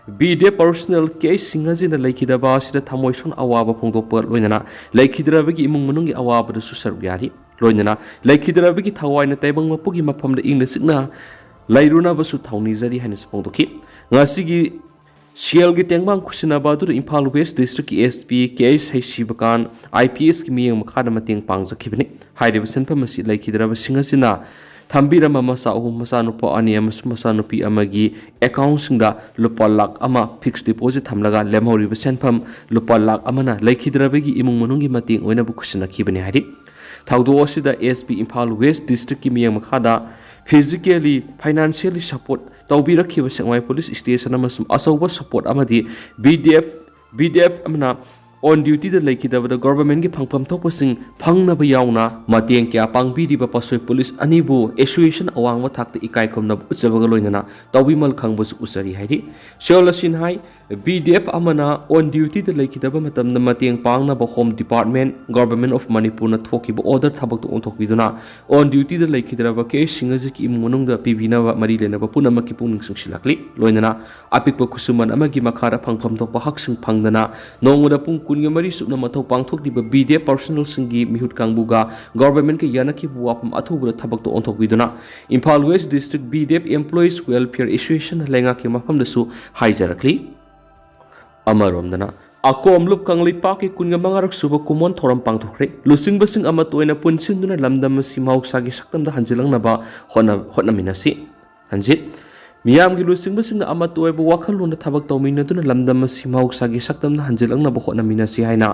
ꯕꯤ ꯗꯦꯕ ꯄꯔꯁꯣꯅꯦꯜ ꯀꯦ ꯁꯤꯡꯍꯖꯤꯠꯅ ꯂꯩꯈꯤꯗꯕ ꯑꯁꯤꯗ ꯊꯃꯣꯏ ꯁꯣꯛꯅ ꯑꯋꯥꯕ ꯐꯣꯡꯗꯣꯛꯄ ꯂꯣꯏꯅꯅ ꯂꯩꯈꯤꯗ꯭ꯔꯕꯒꯤ ꯏꯃꯨꯡ ꯃꯅꯨꯡꯒꯤ ꯑꯋꯥꯕꯗꯁꯨ ꯁꯔꯨꯛ ꯌꯥꯔꯤ꯫ ꯂꯣꯏꯅꯅ ꯂꯩꯈꯤꯗ꯭ꯔꯕꯒꯤ ꯊꯋꯥꯏꯅ ꯇꯥꯏꯕꯪ ꯃꯄꯨꯒꯤ ꯃꯐꯝꯗ ꯏꯪꯅ ꯆꯤꯛꯅ ꯂꯩꯔꯨꯅꯕꯁꯨ ꯊꯧꯅꯤꯖꯔꯤ ꯍꯥꯏꯅꯁꯨ ꯐꯣꯡꯗꯣꯛꯈꯤ꯫ ꯉꯁꯤꯒꯤ ꯁꯦꯜꯒꯤ ꯇꯦꯡꯕꯥꯡ ꯈꯨꯠꯁꯤꯟꯅꯕ ꯑꯗꯨꯗ ꯏꯝꯐꯥꯜ ꯋꯦꯁ ꯗꯤꯁꯇ꯭ꯔꯤꯛꯀꯤ S P K H ꯁꯩꯁꯤꯕꯀꯥꯟ, I P ꯑꯦꯁꯀꯤ ꯃꯤꯠꯌꯦꯡ ꯃꯈꯥꯗ ꯃꯇꯦꯡ ꯄꯥꯡꯖꯈꯤꯕꯅꯤ꯫ ꯍꯥꯏꯔꯤꯕ ꯁꯦꯟꯐꯝ ꯑꯁꯤ ꯂꯩꯈꯤꯗ꯭ꯔꯕꯁꯤꯡ ꯑꯁꯤꯅ ꯊꯝꯕꯤꯔꯝꯕ ꯃꯆꯥ ꯑꯍꯨꯝ, ꯃꯆꯥꯅꯨꯄꯥ ꯑꯅꯤ ꯑꯃꯁꯨꯡ ꯃꯆꯥꯅꯨꯄꯤ ꯑꯃꯒꯤ ꯑꯦꯀꯥꯎꯟꯁꯤꯡꯗ ꯂꯨꯄꯥ ꯂꯥꯈ ꯑꯃ ꯐꯤꯛꯁ ꯗꯤꯄꯣꯖꯤꯠ ꯊꯝꯂꯒ ꯂꯦꯝꯍꯧꯔꯤꯕ ꯁꯦꯟꯐꯝ ꯂꯨꯄꯥ ꯂꯥꯈ ꯑꯃꯅ ꯂꯩꯈꯤꯗ꯭ꯔꯕꯒꯤ ꯏꯃꯨꯡ ꯃꯅꯨꯡꯒꯤ ꯃꯇꯦꯡ ꯑꯣꯏꯅꯕ ꯈꯨꯠꯁꯤꯟꯅꯈꯤꯕꯅꯤ ꯍꯥꯏꯔꯤ꯫ ꯊꯧꯗꯣꯛ ꯑꯁꯤꯗ ꯑꯦꯁ ꯄꯤ ꯏꯝꯐꯥꯜ ꯋꯦꯁ ꯗꯤꯁꯇ꯭ꯔꯤꯛꯀꯤ ꯃꯤꯠꯌꯦꯡ ꯃꯈꯥꯗ ꯐꯤꯖꯤꯀꯦꯜꯂꯤ, ꯐꯥꯏꯅꯥꯟꯁꯤꯌꯦꯜꯂꯤ ꯁꯄꯣꯔꯠ ꯇꯧꯕꯤꯔꯛꯈꯤꯕ ꯁꯦꯛꯃꯥꯏ ꯄꯨꯂꯤꯁ ꯁ꯭ꯇꯦꯁꯟ ꯑꯃꯁꯨꯡ ꯑꯆꯧꯕ ꯁꯄꯣꯔꯠ ꯑꯃꯗꯤ B D F, B D F ꯑꯃꯅ ꯑꯣꯟ ꯗ꯭ꯌꯨꯇꯤꯗ ꯂꯩꯈꯤꯗꯕꯗ ꯒꯣꯚꯔꯟꯃꯦꯟꯠꯀꯤ ꯐꯪꯐꯝ ꯊꯣꯛꯄꯁꯤꯡ ꯐꯪꯅꯕ ꯌꯥꯎꯅ ꯃꯇꯦꯡ ꯀꯌꯥ ꯄꯥꯡꯕꯤꯔꯤꯕ ꯄꯥꯠꯁꯣꯏ ꯄꯨꯂꯤꯁ ꯑꯅꯤꯕꯨ ꯑꯦꯁꯣꯁꯤꯌꯦꯁꯟ ꯑꯋꯥꯡꯕ ꯊꯥꯛꯇ ꯏꯀꯥꯏ ꯈꯨꯝꯅꯕ ꯎꯠꯆꯕꯒ ꯂꯣꯏꯅꯅ ꯇꯧꯕꯤꯃꯜ ꯈꯪꯕꯁꯨ ꯎꯠꯆꯔꯤ ꯍꯥꯏꯔꯤ꯫ ꯁꯤꯑꯣꯜ ꯑꯁꯤꯅ ꯍꯥꯏ, ꯕꯤ ꯗꯤ ꯑꯦꯐ ꯑꯃꯅ ꯑꯣꯟ ꯗ꯭ꯌꯨꯇꯤꯗ ꯂꯩꯈꯤꯗꯕ ꯃꯇꯝꯗ ꯃꯇꯦꯡ ꯄꯥꯡꯅꯕ ꯍꯣꯝ ꯗꯤꯄꯥꯔꯠꯃꯦꯟꯠ, ꯒꯣꯚꯔꯟꯃꯦꯟꯠ ꯑꯣꯐ ꯃꯅꯤꯄꯨꯔꯅ ꯊꯣꯛꯈꯤꯕ ꯑꯣꯔꯗꯔ ꯊꯕꯛꯇ ꯑꯣꯟꯊꯣꯛꯄꯤꯗꯨꯅ ꯑꯣꯟ ꯗ꯭ꯌꯨꯇꯤꯗ ꯂꯩꯈꯤꯗ꯭ꯔꯕ ꯀꯦ ꯑꯩꯆ ꯁꯤꯡꯍꯖꯤꯠꯀꯤ ꯏꯃꯨꯡ ꯃꯅꯨꯡꯗ ꯄꯤꯕꯤꯅꯕ ꯃꯔꯤ ꯂꯩꯅꯕ ꯄꯨꯝꯅꯃꯛꯀꯤ ꯄꯨꯛꯅꯤꯡ ꯆꯤꯡꯁꯤꯜꯂꯛꯂꯤ꯫ ꯂꯣꯏꯅꯅ ꯑꯄꯤꯛꯄ ꯈꯨꯠꯁꯨꯃꯟ ꯑꯃꯒꯤ ꯃꯈꯥꯗ ꯐꯪꯐꯝ ꯊꯣꯛꯄ ꯍꯛꯁꯤꯡ ꯐꯪꯗꯅ ꯅꯣꯡꯃꯗ ꯄꯨꯡ ꯀꯨꯟꯒ ꯃꯔꯤ ꯆꯨꯞꯅ ꯃꯊꯧ ꯄꯥꯡꯊꯣꯛꯂꯤꯕ ꯕꯤ ꯗꯤ ꯑꯦꯐ ꯄꯥꯔꯁꯣꯅꯦꯜꯁꯤꯡꯒꯤ ꯃꯤꯍꯨꯠ ꯀꯥꯡꯕꯨꯒ ꯒꯣꯚꯔꯟꯃꯦꯟꯠꯀ ꯌꯥꯅꯈꯤꯕ ꯋꯥꯐꯝ ꯑꯊꯨꯕꯗ ꯊꯕꯛꯇ ꯑꯣꯟꯊꯣꯛꯄꯤꯗꯨꯅ Imphal west district B D F employees welfare ꯑꯦꯁꯣꯁꯤꯌꯦꯁꯟꯅ ꯂꯩꯉꯥꯛꯀꯤ ꯃꯐꯝꯗꯁꯨ ꯍꯥꯏꯖꯔꯛꯂꯤ꯫ ꯑꯃꯔꯣꯝꯗꯅ ꯑꯀꯣꯝꯂꯨꯞ ꯀꯪꯂꯩꯄꯥꯛꯀꯤ ꯀꯨꯟꯒ ꯃꯉꯥꯔꯛ ꯁꯨꯕ ꯀꯨꯃꯣꯟ ꯊꯧꯔꯝ ꯄꯥꯡꯊꯣꯛꯈ꯭ꯔꯦ꯫ ꯂꯨꯆꯤꯡꯕꯁꯤꯡ ꯑꯃꯠꯇ ꯑꯣꯏꯅ ꯄꯨꯟꯁꯤꯟꯗꯨꯅ ꯂꯝꯗꯝ ꯑꯁꯤ ꯃꯍꯧꯁꯥꯒꯤ ꯁꯛꯇꯝꯗ ꯍꯟꯖꯤꯜꯂꯛꯅꯕ ꯍꯣꯠꯅ-, ꯍꯣꯠꯅꯃꯤꯟꯅꯁꯤ꯫ ꯍꯟꯖꯤꯠ, ꯃꯤꯌꯥꯝꯒꯤ ꯂꯨꯆꯤꯡꯕꯁꯤꯡꯅ ꯑꯃꯠꯇ ꯑꯣꯏꯕ ꯋꯥꯈꯜꯂꯣꯟꯗ ꯊꯕꯛ ꯇꯧꯃꯤꯟꯅꯗꯨꯅ ꯂꯝꯗꯝ ꯑꯁꯤ ꯃꯍꯧꯁꯥꯒꯤ ꯁꯛꯇꯝꯗ ꯍꯟꯖꯤꯜꯂꯛꯅꯕ ꯍꯣꯠꯅꯃꯤꯟꯅꯁꯤ ꯍꯥꯏꯅ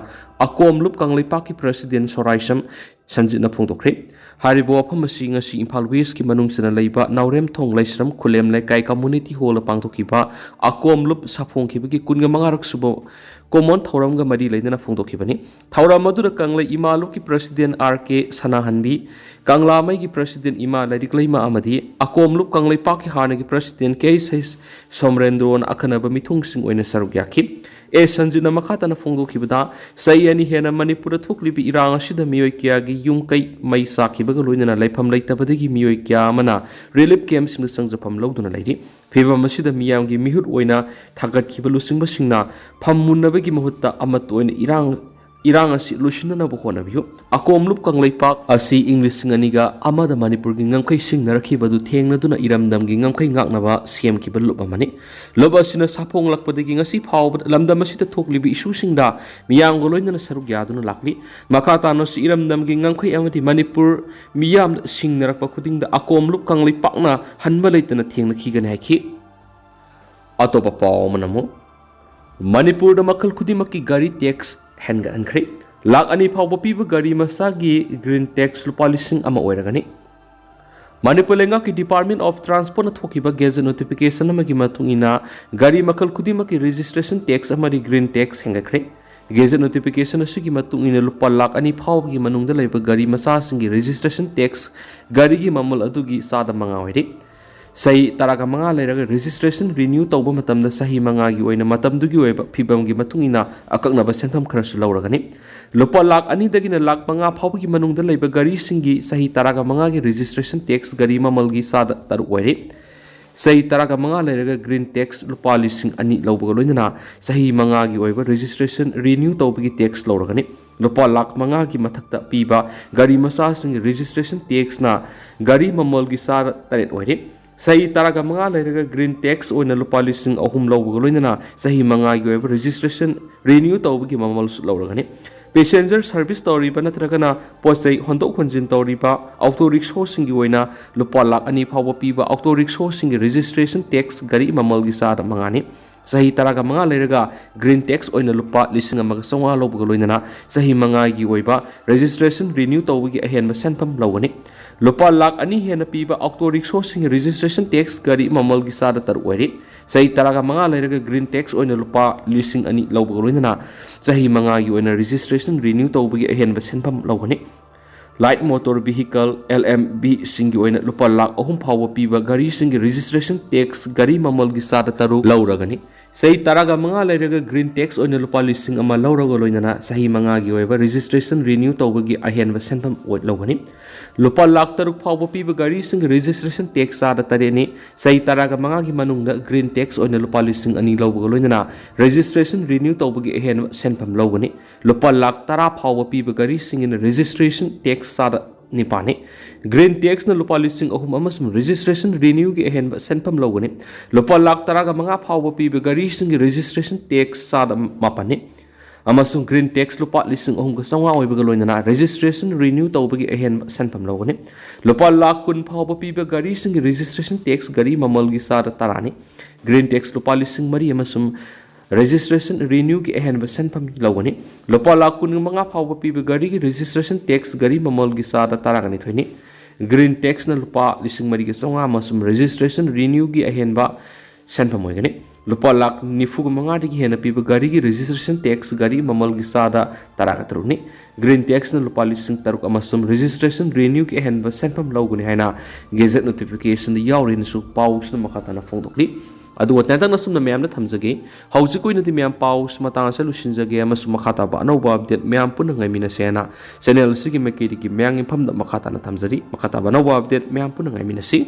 ꯑꯀꯣꯝ ꯂꯨꯞ ꯀꯪꯂꯩꯄꯥꯛꯀꯤ ꯄ꯭ꯔꯁꯤꯗꯦꯟ ꯁꯣꯔꯥꯏꯁꯝ ꯁꯟꯖꯤꯠꯅ ꯐꯣꯡꯗꯣꯛꯈ꯭ꯔꯦ꯫ ꯍꯥꯏꯔꯤꯕ ꯋꯥꯐꯝ ꯑꯁꯤ ꯉꯁꯤ ꯏꯝꯐꯥꯜ ꯋꯦꯁꯀꯤ ꯃꯅꯨꯡ ꯆꯟꯅ ꯂꯩꯕ ꯅꯥꯎꯔꯦꯝꯊꯣꯡ ꯂꯥꯏꯁ꯭ꯔꯝ ꯈꯨꯂꯦꯝ ꯂꯩꯀꯥꯏ ꯀꯝꯃꯨꯅꯤꯇꯤ ꯍꯣꯜꯗ ꯄꯥꯡꯊꯣꯛꯈꯤꯕ ꯑꯀꯣꯝ ꯂꯨꯞ ꯁꯥꯐꯣꯡꯈꯤꯕꯒꯤ ꯀꯨꯟꯒ ꯃꯉꯥꯔꯛ ꯁꯨꯕ ꯀꯣꯃꯣꯟ ꯊꯧꯔꯝꯒ ꯃꯔꯤ ꯂꯩꯅꯅ ꯐꯣꯡꯗꯣꯛꯈꯤꯕꯅꯤ꯫ ꯊꯧꯔꯝ ꯑꯗꯨꯗ ꯀꯪꯂꯩ ꯏꯃꯥ ꯂꯨꯞꯀꯤ ꯄ꯭ꯔꯁꯤꯗꯦꯟ ꯑꯥꯔ ꯀꯦ ꯁꯅꯥꯍꯟꯕꯤ, ꯀꯪꯂꯥꯃꯩꯒꯤ ꯄ꯭ꯔꯁꯤꯗꯦꯟ ꯏꯃꯥ ꯂꯥꯏꯔꯤꯛꯂꯩꯃ ꯑꯃꯗꯤ ꯑꯀꯣꯝ ꯂꯨꯞ ꯀꯪꯂꯩꯄꯥꯛꯀꯤ ꯍꯥꯟꯅꯒꯤ ꯄ꯭ꯔꯁꯤꯗꯦꯟ ꯀꯦ ꯁꯩ ꯁꯣꯃꯔꯦꯟꯗ꯭ꯔꯣꯅ ꯑꯈꯟꯅꯕ ꯃꯤꯊꯨꯡꯁꯤꯡ ꯑꯣꯏꯅ ꯁꯔꯨꯛ ꯌꯥꯈꯤ꯫ ꯑꯦ ꯁꯟꯖꯤꯠꯅ ꯃꯈꯥ ꯇꯥꯅ ꯐꯣꯡꯗꯣꯛꯈꯤꯕꯗ, ꯆꯍꯤ ꯑꯅꯤ ꯍꯦꯟꯅ ꯃꯅꯤꯄꯨꯔꯗ ꯊꯣꯛꯂꯤꯕ ꯏꯔꯥꯡ ꯑꯁꯤꯗ ꯃꯤꯑꯣꯏ ꯀꯌꯥꯒꯤ ꯌꯨꯝ ꯀꯩ ꯃꯩ ꯆꯥꯛꯈꯤꯕꯒ ꯂꯣꯏꯅꯅ ꯂꯩꯐꯝ ꯂꯩꯇꯕꯗꯒꯤ ꯃꯤꯑꯣꯏ ꯀꯌꯥ ꯑꯃꯅ ꯔꯤꯂꯤꯐ ꯀꯦꯝꯞꯁꯤꯡꯗ ꯆꯪꯖꯐꯝ ꯂꯧꯗꯨꯅ ꯂꯩꯔꯤ꯫ ꯐꯤꯕꯝ ꯑꯁꯤꯗ ꯃꯤꯌꯥꯝꯒꯤ ꯃꯤꯍꯨꯠ ꯑꯣꯏꯅ ꯊꯥꯒꯠꯈꯤꯕ ꯂꯨꯆꯤꯡꯕꯁꯤꯡꯅ ꯐꯝ ꯃꯨꯟꯅꯕꯒꯤ ꯃꯍꯨꯠꯇ ꯑꯃꯠꯇ ꯑꯣꯏꯅ ꯏꯔꯥꯡ, ꯏꯔꯥꯡ ꯑꯁꯤ ꯂꯣꯏꯁꯤꯟꯅꯅꯕ ꯍꯣꯠꯅꯕꯤꯌꯨ꯫ ꯑꯀꯣꯝ ꯂꯨꯞ ꯀꯪꯂꯩꯄꯥꯛ ꯑꯁꯤ ꯏꯪ ꯂꯤꯁꯤꯡ ꯑꯅꯤꯒ ꯑꯃꯗ ꯃꯅꯤꯄꯨꯔꯒꯤ ꯉꯝꯈꯩ ꯁꯤꯡꯅꯔꯛꯈꯤꯕ ꯑꯗꯨ ꯊꯦꯡꯅꯗꯨꯅ ꯏꯔꯝꯗꯝꯒꯤ ꯉꯝꯈꯩ ꯉꯥꯛꯅꯕ ꯁꯦꯝꯈꯤꯕ ꯂꯨꯞ ꯑꯃꯅꯤ꯫ ꯂꯨꯞ ꯑꯁꯤꯅ ꯁꯥꯐꯣꯡꯂꯛꯄꯗꯒꯤ ꯉꯁꯤ ꯐꯥꯎꯕꯗ ꯂꯝꯗꯝ ꯑꯁꯤꯗ ꯊꯣꯛꯂꯤꯕ ꯏꯁꯨꯁꯤꯡꯗ ꯃꯤꯌꯥꯝꯒ ꯂꯣꯏꯅꯅ ꯁꯔꯨꯛ ꯌꯥꯗꯨꯅ ꯂꯥꯛꯂꯤ꯫ ꯃꯈꯥ ꯇꯥꯅꯁꯨ ꯏꯔꯝꯗꯝꯒꯤ ꯉꯝꯈꯩ ꯑꯃꯗꯤ ꯃꯅꯤꯄꯨꯔ ꯃꯤꯌꯥꯝ ꯁꯤꯡꯅꯔꯛꯄ ꯈꯨꯗꯤꯡꯗ ꯑꯀꯣꯝ ꯂꯨꯞ ꯀꯪꯂꯩꯄꯥꯛꯅ ꯍꯟꯕ ꯂꯩꯇꯅ ꯊꯦꯡꯅꯈꯤꯒꯅꯤ ꯍꯥꯏꯈꯤ꯫ ꯑꯇꯣꯞꯄ ꯄꯥꯎ ꯑꯃꯅ ꯑꯃꯨꯛ, ꯃꯅꯤꯄꯨꯔꯗ ꯃꯈꯜ ꯈꯨꯗꯤꯡꯃꯛꯀꯤ ꯒꯥꯔꯤ ꯇꯦꯛꯁ ꯍꯦꯟꯒꯠꯍꯟꯈ꯭ꯔꯦ꯫ ꯂꯥꯈ ꯑꯅꯤ ꯐꯥꯎꯕ ꯄꯤꯕ ꯒꯥꯔꯤ ꯃꯆꯥꯒꯤ ꯒ꯭ꯔꯤꯟ ꯇꯦꯛꯁ ꯂꯨꯄꯥ ꯂꯤꯁꯤꯡ ꯑꯃ ꯑꯣꯏꯔꯒꯅꯤ꯫ ꯃꯅꯤꯄꯨꯔ ꯂꯩꯉꯥꯛꯀꯤ ꯗꯤꯄꯥꯔꯠꯃꯦꯟ ꯑꯣꯐ ꯇ꯭ꯔꯥꯟꯁꯄꯣꯔꯠꯅ ꯊꯣꯛꯈꯤꯕ ꯒꯦꯖꯦꯠ ꯅꯣꯇꯤꯐꯤꯀꯦꯁꯟ ꯑꯃꯒꯤ ꯃꯇꯨꯡ ꯏꯟꯅ ꯒꯥꯔꯤ ꯃꯈꯜ ꯈꯨꯗꯤꯡꯃꯛꯀꯤ ꯔꯦꯖꯤꯁꯇ꯭ꯔꯦꯁꯟ ꯇꯦꯛꯁ ꯑꯃꯗꯤ ꯒ꯭ꯔꯤꯟ ꯇꯦꯛꯁ ꯍꯦꯟꯒꯠꯈ꯭ꯔꯦ꯫ ꯒꯦꯖꯦꯠ ꯅꯣꯇꯤꯐꯤꯀꯦꯁꯟ ꯑꯁꯤꯒꯤ ꯃꯇꯨꯡ ꯏꯟꯅ ꯂꯨꯄꯥ ꯂꯥꯈ ꯑꯅꯤ ꯐꯥꯎꯕꯒꯤ ꯃꯅꯨꯡꯗ ꯂꯩꯕ ꯒꯥꯔꯤ ꯃꯆꯥꯁꯤꯡꯒꯤ ꯔꯦꯖꯤꯁꯇ꯭ꯔꯦꯁꯟ ꯇꯦꯛꯁ ꯒꯥꯔꯤꯒꯤ ꯃꯃꯜ ꯑꯗꯨꯒꯤ ꯆꯥꯗ ꯃꯉꯥ ꯑꯣꯏꯔꯦ꯫ ꯆꯍꯤ ꯇꯔꯥꯒ ꯃꯉꯥ ꯂꯩꯔꯒ ꯔꯦꯖꯤꯁꯇ꯭ꯔꯦꯁꯟ ꯔꯤꯅ꯭ꯌꯨ ꯇꯧꯕ ꯃꯇꯝꯗ ꯆꯍꯤ ꯃꯉꯥꯒꯤ ꯑꯣꯏꯅ ꯃꯇꯝꯗꯨꯒꯤ ꯑꯣꯏꯕ ꯐꯤꯕꯝꯒꯤ ꯃꯇꯨꯡ ꯏꯟꯅ ꯑꯀꯛꯅꯕ ꯁꯦꯟꯐꯝ ꯈꯔꯁꯨ ꯂꯧꯔꯒꯅꯤ꯫ ꯂꯨꯄꯥ ꯂꯥꯈ ꯑꯅꯤꯗꯒꯤꯅ ꯂꯥꯈ ꯃꯉꯥ ꯐꯥꯎꯕꯒꯤ ꯃꯅꯨꯡꯗ ꯂꯩꯕ ꯒꯥꯔꯤꯁꯤꯡꯒꯤ ꯆꯍꯤ ꯇꯔꯥꯒ ꯃꯉꯥꯒꯤ ꯔꯦꯖꯤꯁꯇ꯭ꯔꯦꯁꯟ ꯇꯦꯛꯁ ꯒꯥꯔꯤ ꯃꯃꯜꯒꯤ ꯆꯥꯗ ꯇꯔꯨꯛ ꯑꯣꯏꯔꯦ꯫ ꯆꯍꯤ ꯇꯔꯥꯒ ꯃꯉꯥ ꯂꯩꯔꯒ ꯒ꯭ꯔꯤꯟ ꯇꯦꯛꯁ ꯂꯨꯄꯥ ꯂꯤꯁꯤꯡ ꯑꯅꯤ ꯂꯧꯕꯒ ꯂꯣꯏꯅꯅ ꯆꯍꯤ ꯃꯉꯥꯒꯤ ꯑꯣꯏꯕ ꯔꯦꯖꯤꯁꯇ꯭ꯔꯦꯁꯟ ꯔꯤꯅ꯭ꯌꯨ ꯇꯧꯕꯒꯤ ꯇꯦꯛꯁ ꯂꯧꯔꯒꯅꯤ꯫ ꯂꯨꯄꯥ ꯂꯥꯈ ꯃꯉꯥꯒꯤ ꯃꯊꯛꯇ ꯄꯤꯕ ꯒꯥꯔꯤ ꯃꯆꯥꯁꯤꯡꯒꯤ ꯔꯦꯖꯤꯁꯇ꯭ꯔꯦꯁꯟ ꯇꯦꯛꯁꯅ ꯒꯥꯔꯤ ꯃꯃꯜꯒꯤ ꯆꯥꯗ ꯇꯔꯦꯠ ꯑꯣꯏꯔꯦ꯫ ꯆꯍꯤ ꯇꯔꯥꯒ ꯃꯉꯥ ꯂꯩꯔꯒ green tax ꯑꯣꯏꯅ ꯂꯨꯄꯥ ꯂꯤꯁꯤꯡ ꯑꯍꯨꯝ ꯂꯧꯕꯒ ꯂꯣꯏꯅꯅ ꯆꯍꯤ ꯃꯉꯥꯒꯤ ꯑꯣꯏꯕ registration renew ꯇꯧꯕꯒꯤ ꯃꯃꯜꯁꯨ ꯂꯧꯔꯒꯅꯤ꯫ Passenger service ꯇꯧꯔꯤꯕ ꯅꯠꯇ꯭ꯔꯒꯅ ꯄꯣꯠ ꯆꯩ ꯍꯣꯟꯗꯣꯛ ꯍꯣꯟꯖꯤꯟ ꯇꯧꯔꯤꯕ auto rickshaw ꯁꯤꯡꯒꯤ ꯑꯣꯏꯅ ꯂꯨꯄꯥ ꯂꯥꯈ ꯑꯅꯤ ꯐꯥꯎꯕ ꯄꯤꯕ auto rickshaw ꯁꯤꯡꯒꯤ registration tax ꯒꯥꯔꯤ ꯃꯃꯜꯒꯤ ꯆꯥꯗ ꯃꯉꯥꯅꯤ꯫ ꯆꯍꯤ ꯇꯔꯥꯒ ꯃꯉꯥ ꯂꯩꯔꯒ green tax ꯑꯣꯏꯅ ꯂꯨꯄꯥ ꯂꯤꯁꯤꯡ ꯑꯃꯒ ꯆꯥꯝꯃꯉꯥ ꯂꯧꯕꯒ ꯂꯣꯏꯅꯅ ꯆꯍꯤ ꯃꯉꯥꯒꯤ ꯑꯣꯏꯕ registration renew ꯇꯧꯕꯒꯤ ꯑꯍꯦꯟꯕ ꯁꯦꯟꯐꯝ ꯂꯧꯒꯅꯤ꯫ ꯂꯨꯄꯥ ꯂꯥꯈ ꯑꯅꯤ ꯍꯦꯟꯅ ꯄꯤꯕ auto rickshaw ꯁꯤꯡꯒꯤ registration tax ꯒꯥꯔꯤ ꯃꯃꯜꯒꯤ ꯆꯥꯗ ꯇꯔꯨꯛ ꯑꯣꯏꯔꯤ꯫ ꯆꯍꯤ ꯇꯔꯥꯒ ꯃꯉꯥ ꯂꯩꯔꯒ green tax ꯑꯣꯏꯅ ꯂꯨꯄꯥ ꯂꯤꯁꯤꯡ ꯑꯅꯤ ꯂꯧꯕꯒ ꯂꯣꯏꯅꯅ ꯆꯍꯤ ꯃꯉꯥꯒꯤ ꯑꯣꯏꯅ registration renew ꯇꯧꯕꯒꯤ ꯑꯍꯦꯟꯕ ꯁꯦꯟꯐꯝ ꯂꯧꯒꯅꯤ꯫ Light motor vehicle, L M V ꯁꯤꯡꯒꯤ ꯑꯣꯏꯅ ꯂꯨꯄꯥ ꯂꯥꯈ ꯑꯍꯨꯝ ꯐꯥꯎꯕ ꯄꯤꯕ ꯒꯥꯔꯤꯁꯤꯡꯒꯤ registration tax ꯒꯥꯔꯤ ꯃꯃꯜꯒꯤ ꯆꯥꯗ ꯇꯔꯨꯛ ꯂꯧꯔꯒꯅꯤ꯫ ꯆꯍꯤ ꯇꯔꯥꯒ ꯃꯉꯥ ꯂꯩꯔꯒ green tax ꯑꯣꯏꯅ ꯂꯨꯄꯥ ꯂꯤꯁꯤꯡ ꯑꯃ ꯂꯧꯔꯒ ꯂꯣꯏꯅꯅ ꯆꯍꯤ ꯃꯉꯥꯒꯤ ꯑꯣꯏꯕ registration renew ꯇꯧꯕꯒꯤ ꯑꯍꯦꯟꯕ ꯁꯦꯟꯐꯝ ꯑꯣꯏ ꯂꯧꯒꯅꯤ꯫ ꯂꯨꯄꯥ ꯂꯥꯈ ꯇꯔꯨꯛ ꯐꯥꯎꯕ ꯄꯤꯕ ꯒꯥꯔꯤꯁꯤꯡꯒꯤ registration tax ꯆꯥꯗ ꯇꯔꯦꯠꯅꯤ꯫ ꯆꯍꯤ ꯇꯔꯥꯒ ꯃꯉꯥꯒꯤ ꯃꯅꯨꯡꯗ green tax ꯑꯣꯏꯅ ꯂꯨꯄꯥ ꯂꯤꯁꯤꯡ ꯑꯅꯤ ꯂꯧꯕꯒ ꯂꯣꯏꯅꯅ registration renew ꯇꯧꯕꯒꯤ ꯑꯍꯦꯟꯕ ꯁꯦꯟꯐꯝ ꯂꯧꯒꯅꯤ꯫ ꯂꯨꯄꯥ ꯂꯥꯈ ꯇꯔꯥ ꯐꯥꯎꯕ ꯄꯤꯕ ꯒꯥꯔꯤꯁꯤꯡꯒꯤꯅ registration tax ꯆꯥꯗ ꯅꯤꯄꯥꯜꯅꯤ꯫ Green tax ꯅ ꯂꯨꯄꯥ ꯂꯤꯁꯤꯡ ꯑꯍꯨꯝ ꯑꯃꯁꯨꯡ registration renew ꯒꯤ ꯑꯍꯦꯟꯕ ꯁꯦꯟꯐꯝ ꯂꯧꯒꯅꯤ꯫ ꯂꯨꯄꯥ ꯂꯥꯈ ꯇꯔꯥꯒ ꯃꯉꯥ ꯐꯥꯎꯕ ꯄꯤꯕ ꯒꯥꯔꯤꯁꯤꯡꯒꯤ registration tax ꯆꯥꯗ ꯃꯥꯄꯜꯅꯤ꯫ ꯑꯃꯁꯨꯡ green tax ꯂꯨꯄꯥ ꯂꯤꯁꯤꯡ ꯑꯍꯨꯝꯒ ꯆꯥꯝꯃꯉꯥ ꯑꯣꯏꯕꯒ ꯂꯣꯏꯅꯅ registration renew ꯇꯧꯕꯒꯤ ꯑꯍꯦꯟꯕ ꯁꯦꯟꯐꯝ ꯂꯧꯒꯅꯤ꯫ ꯂꯨꯄꯥ ꯂꯥꯈ ꯀꯨꯟ ꯐꯥꯎꯕ ꯄꯤꯕ ꯒꯥꯔꯤꯁꯤꯡꯒꯤ registration tax ꯒꯥꯔꯤ ꯃꯃꯜꯒꯤ ꯆꯥꯗ ꯇꯔꯥꯅꯤ꯫ Green tax ꯂꯨꯄꯥ ꯂꯤꯁꯤꯡ ꯃꯔꯤ ꯑꯃꯁꯨꯡ registration renew ꯒꯤ ꯑꯍꯦꯟꯕ ꯁꯦꯟꯐꯝ ꯂꯧꯒꯅꯤ꯫ ꯂꯨꯄꯥ ꯂꯥꯈ ꯀꯨꯟꯃꯉꯥ ꯐꯥꯎꯕ ꯄꯤꯕ ꯒꯥꯔꯤꯒꯤ registration tax ꯒꯥꯔꯤ ꯃꯃꯜꯒꯤ ꯆꯥꯗ ꯇꯔꯥꯒ ꯅꯤꯊꯣꯏꯅꯤ꯫ Green tax ꯅ ꯂꯨꯄꯥ ꯂꯤꯁꯤꯡ ꯃꯔꯤꯒ ꯆꯥꯝꯃꯉꯥ ꯑꯃꯁꯨꯡ registration renew ꯒꯤ ꯑꯍꯦꯟꯕ ꯁꯦꯟꯐꯝ ꯑꯣꯏꯒꯅꯤ꯫ ꯂꯨꯄꯥ ꯂꯥꯈ ꯅꯤꯐꯨꯒ ꯃꯉꯥꯗꯒꯤ ꯍꯦꯟꯅ ꯄꯤꯕ ꯒꯥꯔꯤꯒꯤ registration tax ꯒꯥꯔꯤ ꯃꯃꯜꯒꯤ ꯆꯥꯗ ꯇꯔꯥꯒ ꯇꯔꯨꯛꯅꯤ꯫ Green tax ꯅ ꯂꯨꯄꯥ ꯂꯤꯁꯤꯡ ꯇꯔꯨꯛ ꯑꯃꯁꯨꯡ registration renew ꯒꯤ ꯑꯍꯦꯟꯕ ꯁꯦꯟꯐꯝ ꯂꯧꯒꯅꯤ ꯍꯥꯏꯅ gazette notification ꯗ ꯌꯥꯎꯔꯤ ꯍꯥꯏꯅꯁꯨ ꯄꯥꯎꯁꯤꯅ ꯃꯈꯥ ꯇꯥꯅ ꯐꯣꯡꯗꯣꯛꯂꯤ꯫ ꯑꯗꯨꯒ ꯇꯦꯟꯇꯛꯅ ꯁꯨꯝꯅ ꯃꯌꯥꯝꯗ ꯊꯝꯖꯒꯦ꯫ ꯍꯧꯖꯤꯛꯀꯤ ꯑꯣꯏꯅꯗꯤ ꯃꯌꯥꯝ ꯄꯥꯎꯁꯤ ꯃꯇꯥꯡ ꯑꯁꯤꯗ ꯂꯣꯏꯁꯤꯟꯖꯒꯦ ꯑꯃꯁꯨꯡ ꯃꯈꯥ ꯇꯥꯕ ꯑꯅꯧꯕ update ꯃꯌꯥꯝ ꯄꯨꯟꯅ ꯉꯥꯏꯃꯤꯟꯅꯁꯦ ꯍꯥꯏꯅ channel ꯑꯁꯤꯒꯤ ꯃꯥꯏꯀꯩꯗꯒꯤ ꯃꯌꯥꯝꯒꯤ ꯃꯐꯝꯗ ꯃꯈꯥ ꯇꯥꯅ ꯊꯝꯖꯔꯤ꯫ ꯃꯈꯥ ꯇꯥꯕ ꯑꯅꯧꯕ update ꯃꯌꯥꯝ ꯄꯨꯟꯅ ꯉꯥꯏꯃꯤꯟꯅꯁꯤ꯫